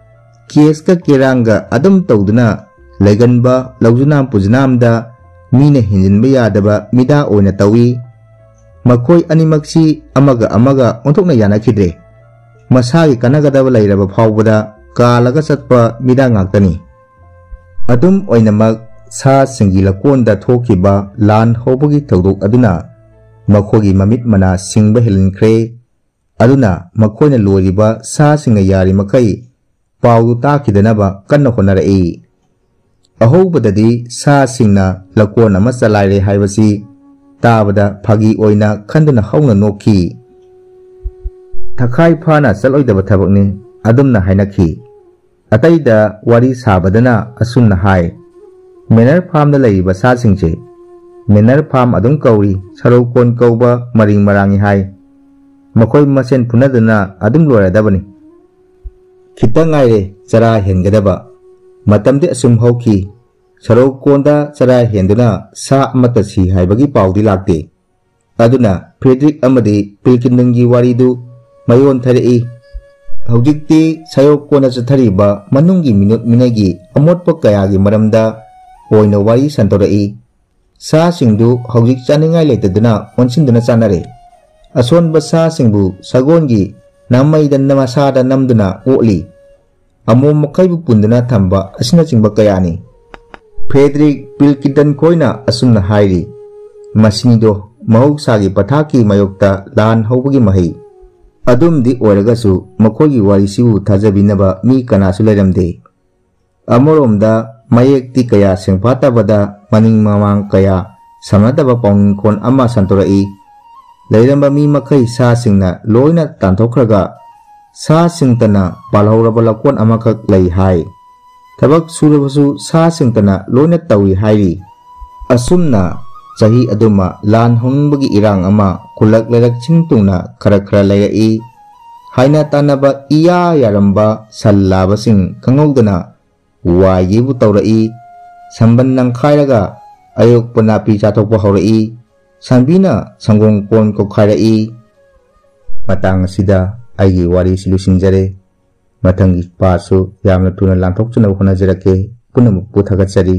ꯀꯦꯁꯀ ꯀꯦꯔꯥꯡꯒ ꯑꯗꯨꯝ ꯇꯧꯗꯨꯅ ꯂꯩꯒꯟꯕ ꯂꯧꯖꯅꯥꯝ ꯄꯨꯖꯅꯥꯝꯗ ꯃꯤꯅ ꯍꯦꯟꯖꯤꯟꯕ ꯌꯥꯗꯕ ꯃꯤꯗꯥ ꯑꯣꯏꯅ ꯇꯧꯏ꯫ ꯃꯈꯣꯏ ꯑꯅꯤꯃꯛꯁꯤ ꯑꯃꯒ ꯑꯃꯒ ꯑꯣꯟꯊꯣꯛꯅ ꯌꯥꯅꯈꯤꯗ꯭ꯔꯦ꯫ ꯃꯁꯥꯒꯤ ꯀꯥꯟꯅꯒꯗꯕ ꯂꯩꯔꯕ ꯐꯥꯎꯕꯗ ꯀꯥꯜꯂꯒ ꯆꯠꯄ ꯃꯤꯗꯥ ꯉꯥꯛꯇꯅꯤ꯫ ꯑꯗꯨꯝ ꯑꯣꯏꯅꯃꯛ, ꯁꯥꯁꯤꯡꯒꯤ ꯂꯀꯣꯟꯗ ꯊꯣꯛꯈꯤꯕ ꯂꯥꯟ ꯍꯧꯕꯒꯤ ꯊꯧꯗꯣꯛ ꯑꯗꯨꯅ ꯃꯈꯣꯏꯒꯤ ꯃꯃꯤꯠ ꯃꯅꯥ ꯁꯤꯡꯕ ꯍꯦꯜꯍꯟꯈ꯭ꯔꯦ꯫ ꯑꯗꯨꯅ ꯃꯈꯣꯏꯅ ꯂꯣꯏꯔꯤꯕ ꯁꯥꯁꯤꯡꯅ ꯌꯥꯔꯤꯃꯈꯩ ꯄꯥꯎꯗꯨ ꯇꯥꯈꯤꯗꯅꯕ ꯀꯟꯅ ꯍꯣꯠꯅꯔꯛꯏ꯫ ꯑꯍꯧꯕꯗꯗꯤ ꯁꯥꯁꯤꯡꯅ ꯂꯀꯣꯟ ꯑꯃ ꯆꯂꯥꯏꯔꯦ ꯍꯥꯏꯕꯁꯤ ꯇꯥꯕꯗ ꯐꯥꯒꯤ ꯑꯣꯏꯅ ꯈꯟꯗꯨꯅ ꯍꯧꯅ ꯅꯣꯛꯈꯤ꯫ "ꯊꯈꯥꯏ ꯐꯥꯅ ꯆꯠꯂꯣꯏꯗꯕ ꯊꯕꯛꯅꯤ," ꯑꯗꯨꯝꯅ ꯍꯥꯏꯅꯈꯤ꯫ ꯑꯇꯩꯗ ꯋꯥꯔꯤ ꯁꯥꯕꯗꯅ ꯑꯁꯨꯝꯅ ꯍꯥꯏ, "ꯃꯦꯅꯔ ꯐꯥꯔꯝꯗ ꯂꯩꯔꯤꯕ ꯁꯥꯁꯤꯡꯁꯦ ꯃꯦꯅꯔ ꯐꯥꯔꯝ ꯑꯗꯨꯝ ꯀꯧꯔꯤ, ꯁꯔꯧ ꯀꯣꯟ ꯀꯧꯕ ꯃꯔꯤꯡ ꯃꯔꯥꯡꯉꯤ ꯍꯥꯏ꯫ ꯃꯈꯣꯏ ꯃꯁꯦꯟ ꯐꯨꯅꯗꯨꯅ ꯑꯗꯨꯝ ꯂꯣꯏꯔꯗꯕꯅꯤ꯫ ꯈꯤꯇꯪ ꯉꯥꯏꯔꯦ ꯆꯔꯥ ꯍꯦꯟꯒꯗꯕ꯫ ꯃꯇꯝꯗꯤ ꯑꯁꯨꯝ ꯍꯧꯈꯤ꯫ ꯁꯔꯧ ꯀꯣꯟꯗ ꯆꯔꯥ ꯍꯦꯟꯗꯨꯅ ꯁꯥ ꯑꯃꯠꯇ ꯁꯤ ꯍꯥꯏꯕꯒꯤ ꯄꯥꯎꯗꯤ ꯂꯥꯛꯇꯦ꯫ ꯑꯗꯨꯅ ꯐ꯭ꯔꯦꯗꯔꯤꯛ ꯑꯃꯗꯤ ꯄꯤꯜꯀꯤꯟꯗꯟꯒꯤ ꯋꯥꯔꯤꯗꯨ ꯃꯌꯣꯟ ꯊꯔꯛꯏ꯫ ꯍꯧꯖꯤꯛꯇꯤ ꯁꯔꯧ ꯀꯣꯟꯗ ꯆꯠꯊꯔꯤꯕ ꯃꯅꯨꯡꯒꯤ ꯃꯤꯅꯨꯠ ꯃꯤꯅꯩꯒꯤ ꯑꯃꯣꯠꯄ ꯀꯌꯥꯒꯤ ꯃꯔꯝꯗ ꯑꯣꯏꯅ ꯋꯥꯔꯤ ꯁꯟꯗꯣꯔꯛꯏ꯫ ꯁꯥꯁꯤꯡꯗꯨ ꯍꯧꯖꯤꯛ ꯆꯥꯅꯤꯡꯉꯥꯏ ꯂꯩꯇꯗꯨꯅ ꯑꯣꯟꯁꯤꯟꯗꯨꯅ ꯆꯥꯅꯔꯦ꯫ ꯑꯁꯣꯟꯕ ꯁꯥꯁꯤꯡꯕꯨ ꯁꯒꯣꯜꯒꯤ ꯅꯥꯃꯩꯗ ꯃꯁꯥꯗ ꯅꯝꯗꯨꯅ ꯑꯣꯠꯂꯤ꯫ ꯑꯃꯣꯝ ꯃꯈꯩꯕꯨ ꯄꯨꯟꯗꯨꯅ ꯊꯝꯕ ꯑꯁꯤꯅꯆꯤꯡꯕ ꯀꯌꯥꯅꯤ꯫" ꯐ꯭ꯔꯦꯗꯔꯤꯛ ꯄꯤꯜꯀꯤꯟꯇꯟ ꯈꯣꯏꯅ ꯑꯁꯨꯝꯅ ꯍꯥꯏꯔꯤ, "ꯃꯁꯤꯅꯤꯗꯣ ꯃꯍꯧꯁꯥꯒꯤ ꯄꯊꯥꯞꯀꯤ ꯃꯥꯌꯣꯛꯇ ꯂꯥꯟ ꯍꯧꯕꯒꯤ ꯃꯍꯩ꯫" ꯑꯗꯨꯝꯗꯤ ꯑꯣꯏꯔꯒꯁꯨ ꯃꯈꯣꯏꯒꯤ ꯋꯥꯔꯤꯁꯤꯕꯨ ꯊꯥꯖꯕꯤꯅꯕ ꯃꯤ ꯀꯅꯥꯁꯨ ꯂꯩꯔꯝꯗꯦ꯫ ꯑꯃꯔꯣꯝꯗ ꯃꯌꯦꯛꯇꯤ ꯀꯌꯥ ꯁꯦꯡꯐꯥꯠꯇꯕꯗ ꯃꯅꯤꯡ ꯃꯃꯥꯡ ꯀꯌꯥ ꯁꯝꯅꯗꯕ ꯄꯥꯎꯅꯤꯡꯈꯣꯜ ꯑꯃ ꯁꯟꯗꯣꯔꯛꯏ꯫ ꯂꯩꯔꯝꯕ ꯃꯤ ꯃꯈꯩ ꯁꯥꯁꯤꯡꯅ ꯂꯣꯏꯅ ꯇꯥꯟꯊꯣꯛꯈ꯭ꯔꯒ ꯁꯥꯁꯤꯡꯇꯅ ꯄꯥꯜꯍꯧꯔꯕ ꯂꯧꯀꯣꯟ ꯑꯃꯈꯛ ꯂꯩ ꯍꯥꯏ꯫ ꯊꯕꯛ ꯁꯨꯔꯕꯁꯨ ꯁꯥꯁꯤꯡꯇꯅ ꯂꯣꯏꯅ ꯇꯧꯏ ꯍꯥꯏꯔꯤ꯫ ꯑꯁꯨꯝꯅ ꯆꯍꯤ ꯑꯗꯨꯃ ꯂꯥꯟ ꯍꯧꯅꯤꯡꯕꯒꯤ ꯏꯔꯥꯡ ꯑꯃ ꯈꯨꯜꯂꯛ ꯂꯩꯔꯛ ꯆꯤꯡ ꯇꯨꯡꯅ ꯈꯔ ꯈꯔ ꯂꯩꯔꯛꯏ꯫ ꯍꯥꯏꯅ ꯇꯥꯟꯅꯕ ꯏꯌꯥ ꯌꯥꯔꯝꯕ ꯁꯟ ꯂꯥꯕꯁꯤꯡ ꯈꯪꯍꯧꯗꯅ ꯋꯥꯏꯒꯦꯕꯨ ꯇꯧꯔꯛꯏ꯫ ꯁꯝꯕꯟ ꯅꯪꯈꯥꯏꯔꯒ ꯑꯌꯣꯛꯄ ꯅꯥꯄꯤ ꯆꯥꯊꯣꯛꯄ ꯍꯧꯔꯛꯏ꯫ ꯁꯟꯕꯤꯅ ꯁꯪꯒꯣꯝ ꯀꯣꯟ ꯀꯣꯛꯈꯥꯏꯔꯛꯏ꯫ ꯃꯇꯥꯡ ꯑꯁꯤꯗ ꯑꯩꯒꯤ ꯋꯥꯔꯤꯁꯤ ꯂꯣꯏꯁꯤꯟꯖꯔꯦ꯫ ꯃꯊꯪꯒꯤ ꯄꯥꯔꯠꯁꯨ ꯌꯥꯝꯅ ꯊꯨꯅ ꯂꯥꯟꯊꯣꯛꯆꯅꯕ ꯍꯣꯠꯅꯖꯔꯛꯀꯦ꯫ ꯄꯨꯝꯅꯃꯛꯄꯨ ꯊꯥꯒꯠꯆꯔꯤ꯫